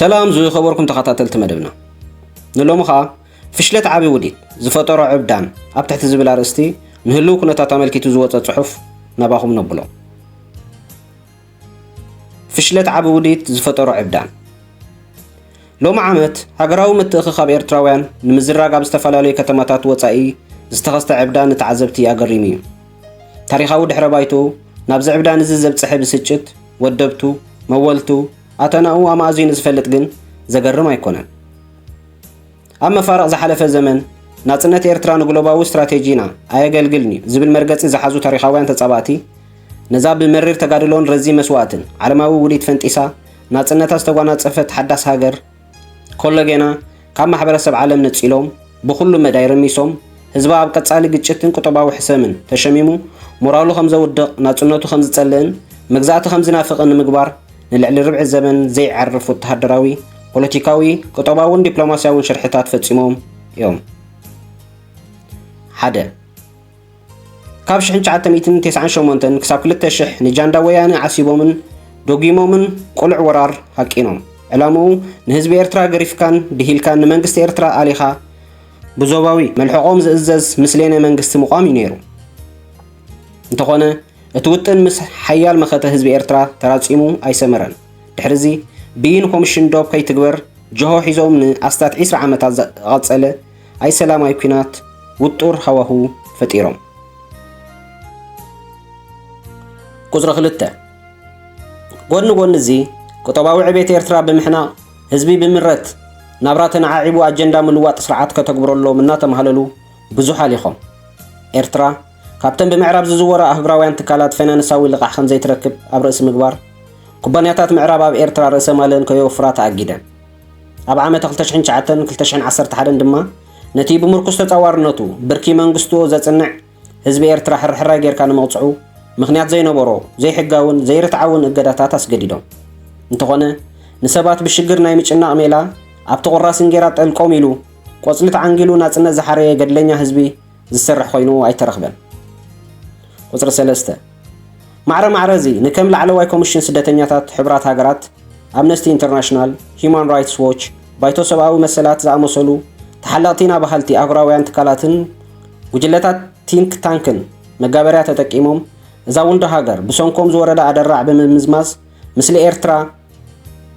ሰላም ዝኸበርኩም ተኸታተልቲ መደብና፣ ንሎሚ ኸኣ ፍሽለት ዓቢ ውዲት ዝፈጠሮ ዕብዳን ኣብ ትሕቲ ዝብል ኣርእስቲ ንህልው ኩነታት ኣመልኪቱ ዝወጸ ጽሑፍ ናባኹም ነብሎ። ፍሽለት ዓቢ ውዲት ዝፈጠሮ ዕብዳን። ሎሚ ዓመት ሃገራዊ ምትእኽኻብ ኤርትራውያን ንምዝራግ ኣብ ዝተፈላለዩ ከተማታት ወጻኢ ዝተኸስተ ዕብዳን ንተዓዘብቲ ኣገሪሙ እዩ። ታሪኻዊ ድሕረ ባይትኡ ናብዚ ዕብዳን እዚ ዘብጽሐ ብስጭት፣ ወደብቱ፣ መወልቱ፣ ኣተናኡ ኣማእዚኑ ዝፈልጥ ግን ዘገርም ኣይኮነን። ኣብ መፋርቕ ዝሓለፈ ዘመን፣ ናጽነት ኤርትራ ንግሎባዊ ስትራቴጂና ኣየገልግልን እዩ ዝብል መርገጺ ዝሓዙ ታሪኻውያን ተጻባእቲ፣ ነዛ ብመሪር ተጋድሎን ረዚን መስዋእትን ዓለማዊ ውዲት ፈንጢሳ ናጽነታ ዝተጓናጸፈት ሓዳስ ሃገር፣ ኮሎጌና ካብ ማሕበረሰብ ዓለም ነጺሎም፣ ብኹሉ መዳይ ረሚሶም፣ ህዝባ ኣብ ቀጻሊ ግጭትን ቁጠባዊ ሕሰምን ተሸሚሙ፣ ሞራሉ ከም ዘውድቕ፣ ናጽነቱ ከም ዝጸልእን መግዛእቲ ከም ዝናፍቕን ንምግባር፣ ንልዕሊ ርብዒ ዘመን ዘይዓርፍ ወተሃደራዊ፣ ፖለቲካዊ፣ ቁጠባውን ዲፕሎማስያውን ሽርሕታት ፈጺሞም እዮም። ሓደ። ካብ ሽሕን ትሽዓተ ሚእትን ተስዓን ሸሞንተን ክሳብ ክልተ ሽሕ ንጃንዳ ወያነ ዓሲቦምን ደጒሞምን ቅሉዕ ወራር ሃቂኖም። ዕላምኡ ንህዝቢ ኤርትራ ገሪፍካን ድሂልካን ንመንግስቲ ኤርትራ ኣሊኻ ብዞባዊ መልሕቖም ዝእዘዝ ምስሌነ መንግስቲ ምቋም እዩ ነይሩ። እንተኾነ፣ እቲ ውጥን ምስ ሓያል መኸተ ህዝቢ ኤርትራ ተራጺሙ ኣይሰመረን። ድሕሪዚ፣ ብይን ኮሚሽን ዶብ ከይትግበር ጅሆ ሒዞም ንኣስታት ዒስራ ዓመታት ዝቐጸለ ኣይሰላማዊ ኲናት ውጡር ሃዋሁ ፈጢሮም። ቁጽሪ ክልተ። ጎኒ ጎኒ እዚ፣ ቁጠባዊ ዕቤት ኤርትራ ብምሕናቕ፣ ህዝቢ ብምረት፣ ናብራ ተነዓዒቡ ኣጀንዳ ምልዋጥ ስርዓት ከተግብረሎም እናተማህለሉ ብዙሕ ኣሊኾም። ኤርትራ፣ ካብተን ብምዕራብ ዝዝወራ ኣህጉራውያን ትካላት ፋይናንሳዊ ልቓሕ ከም ዘይትረክብ ኣብ ርእሲ ምግባር፣ ኩባንያታት ምዕራብ ኣብ ኤርትራ ርእሰ ማለን ከየወፍራ ተኣጊደን። ኣብ ዓመተ ክልተ ሽሕን ትሽዓተን ክልተ ሽሕን ዓሰርተ ሓደን ድማ፣ ነቲ ብምርኩስ ተጻዋርነቱ ብርኪ መንግስቱ ዘጽንዕ ህዝቢ ኤርትራ ሕርሕራይ ጌርካ ንምቕጽዑ ምኽንያት ዘይነበሮ ዘይሕጋውን ዘይርትዓውን እገዳታት ኣስገዲዶም። እንተኾነ፣ ንሰባት ብሽግር ናይ ምጭናቕ ሜላ ኣብቲ ቁራስ እንጌራ ጠልቆም ኢሉ፣ ቆጽሊ ተዓንጊሉ ናጽነት ዝሓረየ ገድለኛ ህዝቢ ዝሰርሕ ኮይኑ ኣይተረኽበን። ቁጽሪ ሰለስተ። ማዕረ ማዕረ እዚ ንከም ላዕለዋይ ኮሚሽን ስደተኛታት ሕቡራት ሃገራት፣ ኣምነስቲ ኢንተርናሽናል፣ ሂዩማን ራይትስ ዎች፣ ባይቶ ሰብኣዊ መሰላት ዝኣመሰሉ ተሓለቕቲ ኢና በሃልቲ ኣህጉራውያን ትካላትን ጉጅለታት ቲንክ ታንክን መጋበርያ ተጠቂሞም፣ እዛ ውልዶ ሃገር ብሰንኮም ዝወረዳ ኣደራዕ ብምምዝማዝ፣ ምስሊ ኤርትራ፣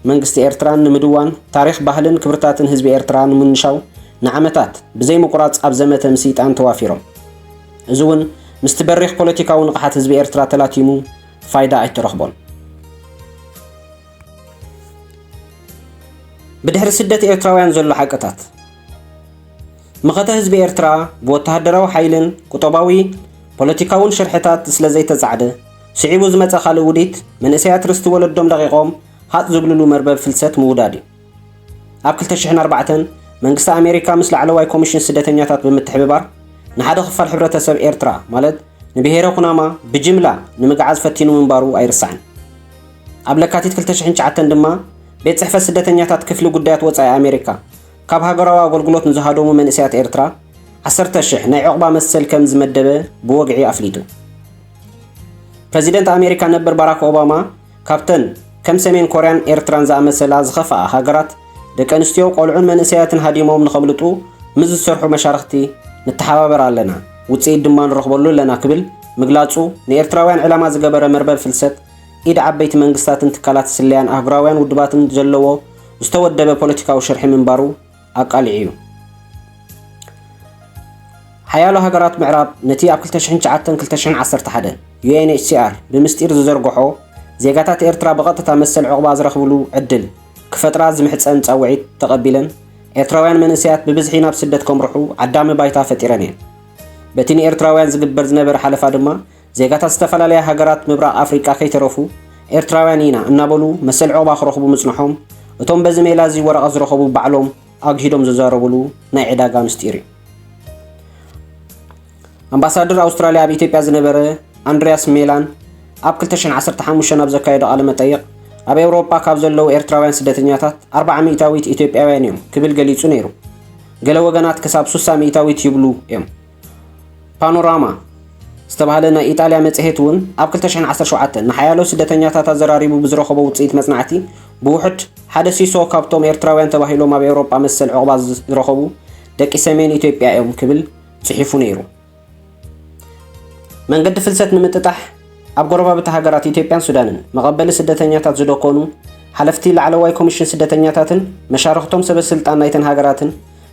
መንግስቲ ኤርትራን ንምድዋን፣ ታሪኽ፣ ባህልን ክብርታትን ህዝቢ ኤርትራ ንምንሻው ንዓመታት ብዘይ ምቁራጽ ኣብ ዘመተ ምስይጣን ተዋፊሮም። እዚ እውን ምስቲ በሪኽ ፖለቲካዊ ንቕሓት ህዝቢ ኤርትራ ተላቲሙ ፋይዳ ኣይተረኽቦን። ብድሕሪ ስደት ኤርትራውያን ዘሎ ሓቅታት። መኸተ ህዝቢ ኤርትራ ብወተሃደራዊ ሓይልን ቁጠባዊ ፖለቲካውን ሽርሕታት ስለ ዘይተጻዕደ፣ ስዒቡ ዝመጸ ካልእ ውዲት፣ መንእሰያት ርስቲ ወለዶም ለቒቖም ሃጥ ዝብልሉ መርበብ ፍልሰት ምውዳድ እዩ። ኣብ ክልተ ሽሕን ኣርባዕተን መንግስቲ ኣሜሪካ ምስ ላዕለዋይ ኮሚሽን ስደተኛታት ብምትሕብባር፣ ንሓደ ክፋል ሕብረተሰብ ኤርትራ፣ ማለት ንብሄረ ኩናማ፣ ብጅምላ ንምግዓዝ ፈቲኑ ምንባሩ ኣይርሳዕን። ኣብ ለካቲት ክልተ ሽሕን ትሽዓተን ድማ፣ ቤት ጽሕፈት ስደተኛታት ክፍሊ ጉዳያት ወጻኢ ኣሜሪካ፣ ካብ ሃገራዊ ኣገልግሎት ንዝሃደሙ መንእሰያት ኤርትራ፣ ዓሰርተ ሽሕ ናይ ዑቕባ መሰል ከም ዝመደበ ብወግዒ ኣፍሊጡ። ፕረዚደንት ኣሜሪካ ነበር ባራክ ኦባማ፣ ካብተን ከም ሰሜን ኮርያን ኤርትራን ዝኣመሰላ ዝኸፍኣ ሃገራት፣ ደቂ ኣንስትዮ፣ ቆልዑን መንእሰያትን ሃዲሞም ንኸምልጡ ምስ ዝሰርሑ መሻርኽቲ ንተሓባበር ኣለና፣ ውጽኢት ድማ ንረኽበሉ ኣለና ክብል ምግላጹ፣ ንኤርትራውያን ዕላማ ዝገበረ መርበብ ፍልሰት፣ ኢድ ዓበይቲ መንግስታትን ትካላት ስለያን ኣህጉራውያን ውድባትን ዘለዎ ዝተወደበ ፖለቲካዊ ሽርሒ ምንባሩ ኣቃሊዑ እዩ። ሓያሎ ሃገራት ምዕራብ ነቲ ኣብ ክልተ ሽሕን ትሽዓተን ክልተ ሽሕን ዓሰርተ ሓደን ዩ ኤን ኤች ሲ ኣር ብምስጢር ዝዘርግሖ፣ ዜጋታት ኤርትራ ብቐጥታ መሰል ዑቕባ ዝረኽብሉ ዕድል ክፈጥራ ዝምሕጸን ጻውዒት ተቐቢለን፣ ኤርትራውያን መንእሰያት ብብዝሒ ናብ ስደት ከምርሑ ዓዳሚ ባይታ ፈጢረን እየን። በቲ ንኤርትራውያን ዝግበር ዝነበረ ሓለፋ ድማ፣ ዜጋታት ዝተፈላለያ ሃገራት ምብራቕ ኣፍሪቃ ከይተረፉ፣ ኤርትራውያን ኢና እናበሉ መሰል ዑቕባ ክረኽቡ ምጽንሖም፣ እቶም በዚ ሜላ እዚ ወረቐት ዝረኸቡ ባዕሎም ኣግሂዶም ዝዛረብሉ ናይ ዕዳጋ ምስጢር እዩ። ኣምባሳደር ኣውስትራልያ ኣብ ኢትዮጵያ ዝነበረ ኣንድሪያስ ሜላን ኣብ ክልተ ሽሕን ዓሰርተ ሓሙሽተን ኣብ ዘካየዶ ቃለ መጠይቕ፣ ኣብ ኤውሮጳ ካብ ዘለዉ ኤርትራውያን ስደተኛታት ኣርብዓ ሚእታዊት ኢትዮጵያውያን እዮም ክብል ገሊጹ ነይሩ። ገለ ወገናት ክሳብ ሱሳ ሚእታዊት ይብሉ እዮም። ፓኖራማ ዝተባህለ ናይ ኢጣልያ መጽሔት እውን ኣብ ክልተ ሽሕን ዓሰርተ ሸውዓተን ንሓያሎ ስደተኛታት ኣዘራሪቡ ብዝረኸቦ ውጽኢት መጽናዕቲ፣ ብውሑድ ሓደ ሲሶ ካብቶም ኤርትራውያን ተባሂሎም ኣብ ኤውሮጳ መሰል ዑቕባ ዝረኸቡ ደቂ ሰሜን ኢትዮጵያ እዮም ክብል ጽሒፉ ነይሩ። መንገዲ ፍልሰት ንምጥጣሕ ኣብ ጎረባብቲ ሃገራት ኢትዮጵያን ሱዳንን መቐበሊ ስደተኛታት ዝደኮኑ ሓለፍቲ ላዕለዋይ ኮሚሽን ስደተኛታትን መሻርኽቶም ሰበ ስልጣን ናይተን ሃገራትን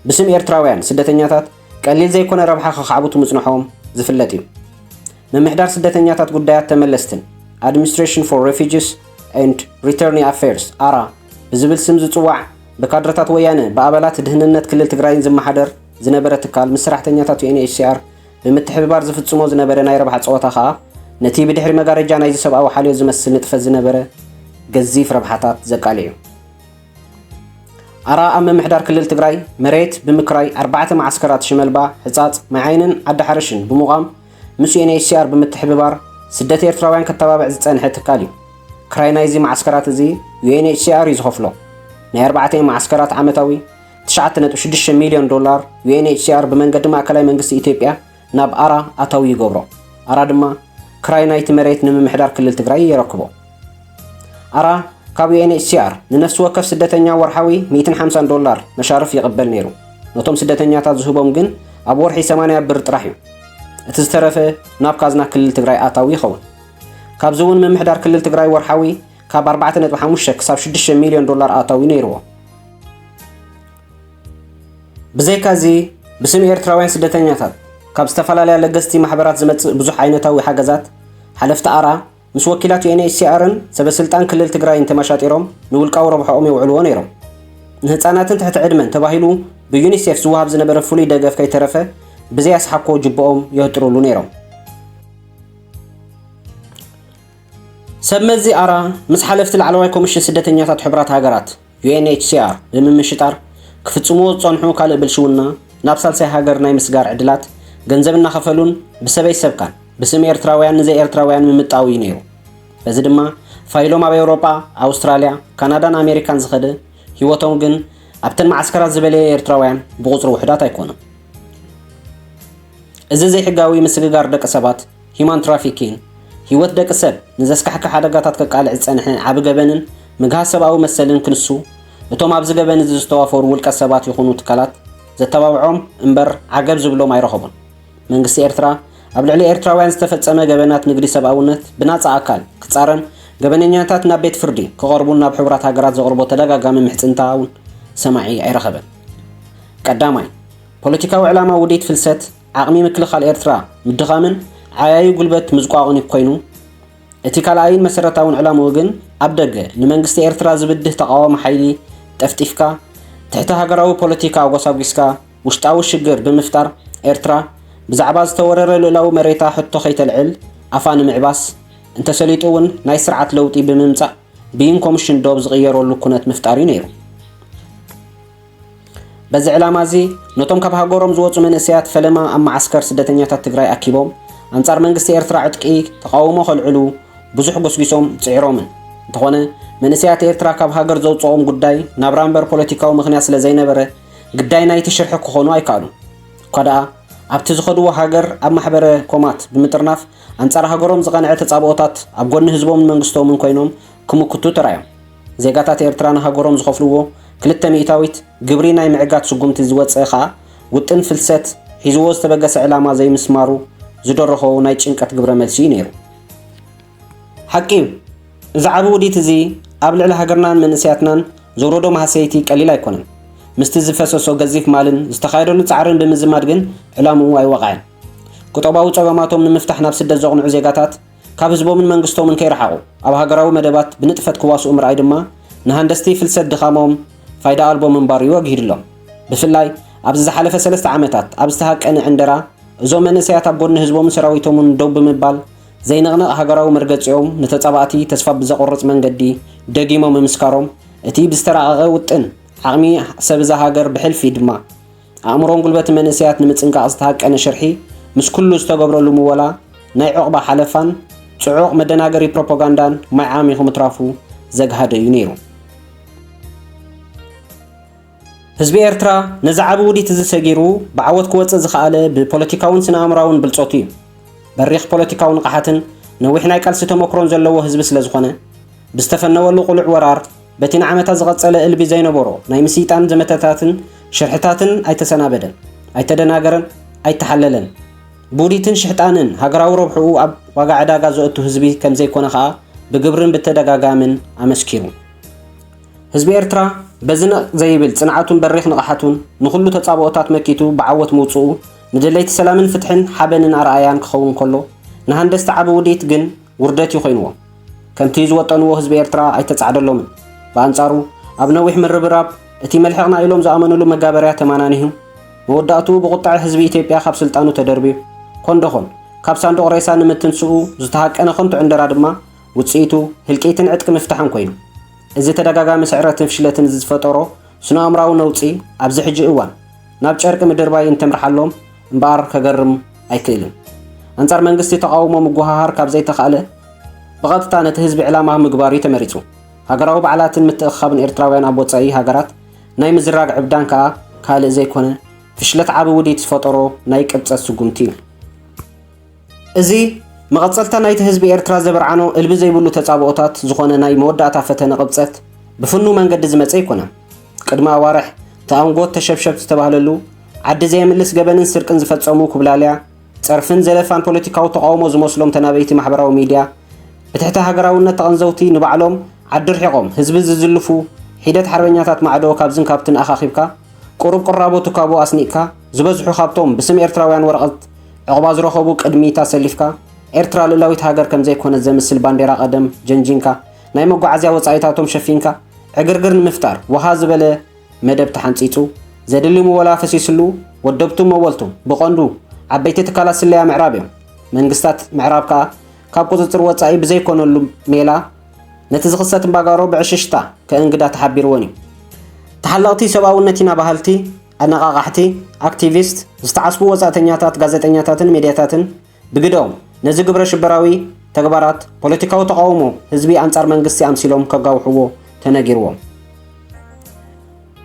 ብስም ኤርትራውያን ስደተኛታት ቀሊል ዘይኮነ ረብሓ ከኻዕብቱ ምጽንሖም ዝፍለጥ እዩ። ምምሕዳር ስደተኛታት ጉዳያት ተመለስትን፣ Administration for Refugees and Return Affairs፣ ኣራ ብዝብል ስም ዝጽዋዕ፣ ብካድረታት ወያነ ብኣባላት ድህንነት ክልል ትግራይን ዝመሓደር ዝነበረ ትካል፣ ምስ ሰራሕተኛታት ዩ ኤን ኤች ሲ ኣር ብምትሕብባር ዝፍጽሞ ዝነበረ ናይ ረብሓ ጸወታ ከኣ፣ ነቲ ብድሕሪ መጋረጃ ናይዚ ሰብኣዊ ሓልዮት ዝመስል ንጥፈት ዝነበረ ገዚፍ ረብሓታት ዘቃልዕ እዩ። ኣራ ኣብ ምምሕዳር ክልል ትግራይ መሬት ብምክራይ ኣርባዕተ መዓስከራት ሽመልባ፣ ሕጻጽ፣ ማይዓይንን ዓዲ ሓርሽን ብምቋም ምስ ዩ ኤን ኤች ሲ ኣር ብምትሕብባር ስደት ኤርትራውያን ከተባብዕ ዝጸንሐ ትካል እዩ። ክራይ ናይዚ መዓስከራት እዚ ዩ ኤን ኤች ሲ ኣር እዩ ዝኸፍሎ። ናይ ኣርባዕተ መዓስከራት ዓመታዊ ትሽዓተ ነጥቢ ሽዱሽተ ሚልዮን ዶላር ዩ ኤን ኤች ሲ ኣር ብመንገዲ ማእከላይ መንግስቲ ኢትዮጵያ ናብ ኣራ ኣታዊ ይገብሮ። ኣራ ድማ ክራይ ናይቲ መሬት ንምምሕዳር ክልል ትግራይ የረክቦ። ኣራ ካብ ዩ ኤን ኤች ሲ ኣር ንነፍሲ ወከፍ ስደተኛ ወርሓዊ ሚእትን ሓምሳን ዶላር መሻርፍ ይቕበል ነይሩ። ነቶም ስደተኛታት ዝህቦም ግን ኣብ ወርሒ ሰማንያ ብር ጥራሕ እዩ። እቲ ዝተረፈ ናብ ካዝና ክልል ትግራይ ኣታዊ ይኸውን። ካብዚ እውን ምምሕዳር ክልል ትግራይ ወርሓዊ ካብ ኣርባዕተ ነጥቢ ሓሙሽተ ክሳብ ሽዱሽተ ሚልዮን ዶላር ኣታዊ ነይርዎ። ብዘይካዚ፣ ብስም ኤርትራውያን ስደተኛታት ካብ ዝተፈላለያ ለገስቲ ማሕበራት ዝመጽእ ብዙሕ ዓይነታዊ ሓገዛት፣ ሓለፍቲ ኣራ ምስ ወኪላት ዩ ኤን ኤች ሲ ኣርን ሰበ ስልጣን ክልል ትግራይን ተመሻጢሮም ንውልቃዊ ረብሓኦም የውዕልዎ ነይሮም። ንህጻናትን ትሕቲ ዕድመን ተባሂሉ ብዩኒሴፍ ዝወሃብ ዝነበረ ፍሉይ ደገፍ ከይተረፈ ብዘይ ኣስሓኮ ጅብኦም የህጥሩሉ ነይሮም። ሰብ መዚ ኣራ ምስ ሓለፍቲ ላዕለዋይ ኮሚሽን ስደተኛታት ሕቡራት ሃገራት፣ ዩ ኤን ኤች ሲ ኣር፣ ብምምሽጣር ክፍጽምዎ ዝጸንሑ ካልእ ብልሽውና፣ ናብ ሳልሳይ ሃገር ናይ ምስጋር ዕድላት፣ ገንዘብ እናኸፈሉን ብሰበይ ሰብካን ብስም ኤርትራውያን ንዘይ ኤርትራውያን ምምጣው እዩ ነይሩ። በዚ ድማ ፋይሎም ኣብ ኤውሮጳ፣ ኣውስትራልያ፣ ካናዳን ኣሜሪካን ዝኸደ፣ ህይወቶም ግን ኣብተን መዓስከራት ዝበለየ ኤርትራውያን ብቑጽሪ ውሑዳት ኣይኮኑን። እዚ ዘይሕጋዊ ምስግጋር ደቂ ሰባት፣ ሂዩማን ትራፊኪን፣ ህይወት ደቂ ሰብ ንዘስካሕክሕ ሓደጋታት ከቃልዕ ዝጸንሐ ዓቢ ገበንን ምግሃስ ሰብኣዊ መሰልን ክንሱ፣ እቶም ኣብዚ ገበን እዚ ዝተዋፈሩ ውልቀ ሰባት ይኹኑ ትካላት ዘተባብዖም እምበር ዓገብ ዝብሎም ኣይረኸቡን። መንግስቲ ኤርትራ ኣብ ልዕሊ ኤርትራውያን ዝተፈጸመ ገበናት ንግዲ ሰብኣውነት ብናጻ ኣካል ክጻረን ገበነኛታት ናብ ቤት ፍርዲ ክቐርቡን ናብ ሕቡራት ሃገራት ዘቕርቦ ተደጋጋሚ ምሕጽንታ እውን ሰማዒ ኣይረኸበን። ቀዳማይ፣ ፖለቲካዊ ዕላማ ውዲት ፍልሰት ዓቕሚ ምክልኻል ኤርትራ ምድኻምን ዓያዩ ጉልበት ምዝቋቕን ኮይኑ፣ እቲ ካልኣይን መሰረታውን ዕላምኡ ግን ኣብ ደገ ንመንግስቲ ኤርትራ ዝብድህ ተቓዋሚ ሓይሊ ጠፍጢፍካ፣ ትሕቲ ሃገራዊ ፖለቲካ ኣጎሳጒስካ ውሽጣዊ ሽግር ብምፍጣር፣ ኤርትራ ብዛዕባ ዝተወረረ ልኡላዊ መሬታ ሕቶ ከይተልዕል ኣፋ ንምዕባስ፣ እንተሰሊጡ እውን ናይ ስርዓት ለውጢ ብምምጻእ ብይን ኮሚሽን ዶብ ዝቕየረሉ ኩነት ምፍጣር እዩ ነይሩ። በዚ ዕላማ እዚ፣ ነቶም ካብ ሃገሮም ዝወጹ መንእሰያት ፈለማ ኣብ መዓስከር ስደተኛታት ትግራይ ኣኪቦም፣ ኣንጻር መንግስቲ ኤርትራ ዕጥቂ ተቓውሞ ከልዕሉ ብዙሕ ጎስጒሶም ጽዒሮምን። እንተኾነ፣ መንእሰያት ኤርትራ ካብ ሃገር ዘውጽኦም ጉዳይ ናብራ እምበር ፖለቲካዊ ምኽንያት ስለ ዘይነበረ፣ ግዳይ ናይቲ ሽርሒ ክኾኑ ኣይከኣሉን። እኳ ደኣ፣ ኣብቲ ዝኸድዎ ሃገር ኣብ ማሕበረ ኮማት ብምጥርናፍ፣ ኣንጻር ሃገሮም ዝቐንዐ ተጻብኦታት ኣብ ጎኒ ህዝቦምን መንግስቶምን ኮይኖም ክምክቱ ተራእዮም። ዜጋታት ኤርትራ ንሃገሮም ዝኸፍልዎ ክልተ ሚእታዊት ግብሪ ናይ ምዕጋት ስጉምቲ ዝወጸ ከኣ፣ ውጥን ፍልሰት ሒዝዎ ዝተበገሰ ዕላማ ዘይምስማሩ ዝደረኾ ናይ ጭንቀት ግብረ መልሲ እዩ ነይሩ። ሓቂ እዩ፣ እዚ ዓቢ ውዲት እዚ ኣብ ልዕሊ ሃገርናን መንእሰያትናን ዘውረዶ ማህሰይቲ ቀሊል ኣይኮነን። ምስቲ ዝፈሰሶ ገዚፍ ማልን ዝተኻየደሉ ጻዕርን ብምዝማድ ግን ዕላምኡ ኣይወቕዐን። ቁጠባዊ ጸገማቶም ንምፍታሕ ናብ ስደት ዘቕንዑ ዜጋታት ካብ ህዝቦምን መንግስቶምን ከይረሓቑ፣ ኣብ ሃገራዊ መደባት ብንጥፈት ክዋስኡ ምርኣይ ድማ፣ ንሃንደስቲ ፍልሰት ድኻሞም ፋይዳ ኣልቦ ምንባሩ እዩ ኣግሂድሎም። ብፍላይ ኣብዚ ዝሓለፈ ሰለስተ ዓመታት ኣብ ዝተሃቀነ ዕንደራ፣ እዞም መንእሰያት ኣብ ጎኒ ህዝቦምን ሰራዊቶምን ደው ብምባል፣ ዘይንቕነቕ ሃገራዊ መርገጺኦም ንተጻባእቲ ተስፋ ብዘቑርጽ መንገዲ ደጊሞም ምምስካሮም፣ እቲ ብዝተራቐቐ ውጥን ዓቕሚ ሰብ እዛ ሃገር ብሕልፊ ድማ ኣእምሮን ጉልበትን መንእሰያት ንምጽንቃቕ ዝተሃቀነ ሽርሒ፣ ምስ ኩሉ ዝተገብረሉ ምወላ፣ ናይ ዑቕባ ሓለፋን ጽዑቕ መደናገሪ ፕሮፓጋንዳን ማይ ዓሚኹ ምትራፉ ዘግሃደ እዩ ነይሩ። ህዝቢ ኤርትራ ነዚ ዓቢ ውዲት እዚ ሰጊሩ ብዓወት ክወጽእ ዝኸኣለ ብፖለቲካውን ስነ-ኣእምራውን ብልጸቱ እዩ። በሪኽ ፖለቲካዊ ንቕሓትን ነዊሕ ናይ ቃልሲ ተመክሮን ዘለዎ ህዝቢ ስለ ዝኾነ፣ ብዝተፈነወሉ ቅሉዕ ወራር፣ በቲ ንዓመታት ዝቐጸለ እልቢ ዘይነበሮ ናይ ምስይጣን ዘመተታትን ሽርሕታትን ኣይተሰናበደን፣ ኣይተደናገረን፣ ኣይተሓለለን። ብውዲትን ሽሕጣንን ሃገራዊ ረብሕኡ ኣብ ዋጋ ዕዳጋ ዘእቱ ህዝቢ ከም ዘይኮነ ከኣ ብግብርን ብተደጋጋምን ኣመስኪሩ። ህዝቢ ኤርትራ በዚ ነቕ ዘይብል ጽንዓቱን በሪኽ ንቕሓቱን ንኹሉ ተጻብኦታት መኪቱ ብዓወት ምውጽኡ ንደለይቲ ሰላምን ፍትሕን ሓበንን ኣርኣያን ክኸውን ከሎ፣ ንሃንደስቲ ዓቢ ውዲት ግን ውርደት እዩ ኮይንዎ። ከምቲ ዝወጠንዎ ህዝቢ ኤርትራ ኣይተጻዕደሎምን። ብኣንጻሩ ኣብ ነዊሕ ምርብራብ እቲ መልሕቕና ኢሎም ዝኣመኑሉ መጋበርያ ተማናኒሁ፣ መወዳእትኡ ብቑጥዐ ህዝቢ ኢትዮጵያ ካብ ስልጣኑ ተደርብዩ፣ ኮንደኾን ካብ ሳንዱቕ ሬሳ ንምትንስኡ ዝተሃቀነ ከንቱ ዕንደራ ድማ ውጽኢቱ ህልቂትን ዕጥቂ ምፍታሕን ኮይኑ። እዚ ተደጋጋሚ ስዕረትን ፍሽለትን ዝፈጠሮ ስነ-ኣእምራዊ ነውጺ ኣብዚ ሕጂ እዋን ናብ ጨርቂ ምድርባይ እንተምርሓሎም እምበኣር ከገርም ኣይክእልን። ኣንጻር መንግስቲ ተቓውሞ ምጉሃሃር ካብ ዘይተኻእለ ብቐጥታ ነቲ ህዝቢ ዕላማ ምግባር እዩ ተመሪጹ። ሃገራዊ በዓላትን ምትእኽኻብን ኤርትራውያን ኣብ ወጻኢ ሃገራት ናይ ምዝራግ ዕብዳን ከኣ ካልእ ዘይኮነ ፍሽለት ዓቢ ውዲት ዝፈጠሮ ናይ ቅብጸት ስጉምቲ እዩ። እዚ መቐጸልታ ናይቲ ህዝቢ ኤርትራ ዘበርዓኖ እልቢ ዘይብሉ ተጻብኦታት ዝኾነ ናይ መወዳእታ ፈተነ ቅብጸት ብፍኑው መንገዲ ዝመጸ ኣይኮነን። ቅድሚ ኣዋርሕ እቲ ኣንጎት ተሸብሸብ ዝተባህለሉ ዓዲ ዘየምልስ ገበንን ስርቅን ዝፈጸሙ ኩብላልያ፣ ጸርፍን ዘለፋን ፖለቲካዊ ተቓውሞ ዝመስሎም ተናበይቲ ማሕበራዊ ሚድያ ብትሕቲ ሃገራውነት ተቐንዘውቲ ንባዕሎም ዓዲ ርሒቖም ህዝቢ ዝዝልፉ ሒደት ሓርበኛታት ማዕዶ ካብዝን ካብትን ኣኻኺብካ ቁሩብ ቁራቦ ትካቦ ኣስኒቕካ፣ ዝበዝሑ ካብቶም ብስም ኤርትራውያን ወረቐት ዕቑባ ዝረኸቡ ቅድሚት ኣሰሊፍካ፣ ኤርትራ ልእላዊት ሃገር ከም ዘይኮነት ዘምስል ባንዴራ ቀደም ጀንጂንካ፣ ናይ መጓዓዝያ ወጻኢታቶም ሸፊንካ፣ ዕግርግር ንምፍጣር ወሃ ዝበለ መደብ ተሓንጺጹ፣ ዘድሊ ምወላ ፈሲስሉ፣ ወደብቱም መወልቱም፣ ብቐንዱ ዓበይቲ ትካላት ስለያ ምዕራብ እዮም። መንግስታት ምዕራብ ከኣ ካብ ቁጽጽር ወጻኢ ብዘይኮነሉ ሜላ፣ ነቲ ዝኽሰት እምባጋሮ ብዕሽሽታ ከእንግዳ ተሓቢርወን እዩ። ተሓለቕቲ ሰብኣውነት ኢና በሃልቲ፣ ኣነቓቓሕቲ፣ ኣክቲቪስት፣ ዝተዓስቡ ወጻእተኛታት፣ ጋዜጠኛታትን ሜድያታትን ብግደኦም ነዚ ግብረ ሽበራዊ ተግባራት ፖለቲካዊ ተቓውሞ ህዝቢ ኣንጻር መንግስቲ ኣምሲሎም ከጋውሕዎ ተነጊርዎም።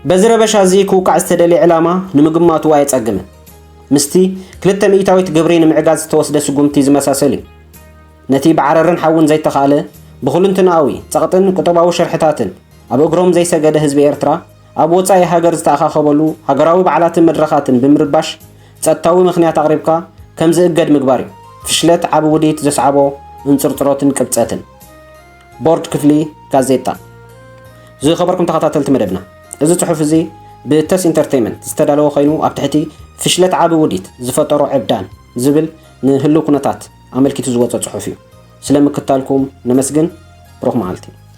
በዚ ረበሻ እዚ ክውቃዕ ዝተደልየ ዕላማ ንምግማቱ ኣየጸግምን። ምስቲ ክልተ ሚእታዊት ግብሪ ንምዕጋዝ ዝተወስደ ስጉምቲ ዝመሳሰል እዩ። ነቲ ብዓረርን ሓውን ዘይተኻእለ ብኹልንትናኣዊ ጸቕጥን ቁጠባዊ ሸርሕታትን ኣብ እግሮም ዘይሰገደ ህዝቢ ኤርትራ ኣብ ወጻኢ ሃገር ዝተኣኻኸበሉ ሃገራዊ በዓላትን መድረኻትን ብምርባሽ ጸጥታዊ ምኽንያት ኣቕሪብካ ከም ዝእገድ ምግባር እዩ። ፍሽለት ዓቢ ውዲት ዘስዓቦ እንጽርጽሮትን ቅብጸትን። ቦርድ ክፍሊ ጋዜጣ። ዝኸበርኩም ተኸታተልቲ መደብና፣ እዚ ጽሑፍ እዚ ብተስ ኢንተርቴይመንት ዝተዳለወ ኮይኑ ኣብ ትሕቲ ፍሽለት ዓቢ ውዲት ዝፈጠሮ ዕብዳን ዝብል ንህልው ኩነታት ኣመልኪቱ ዝወጸ ጽሑፍ እዩ። ስለ ምክታልኩም ነመስግን። ብሩኽ መዓልቲ።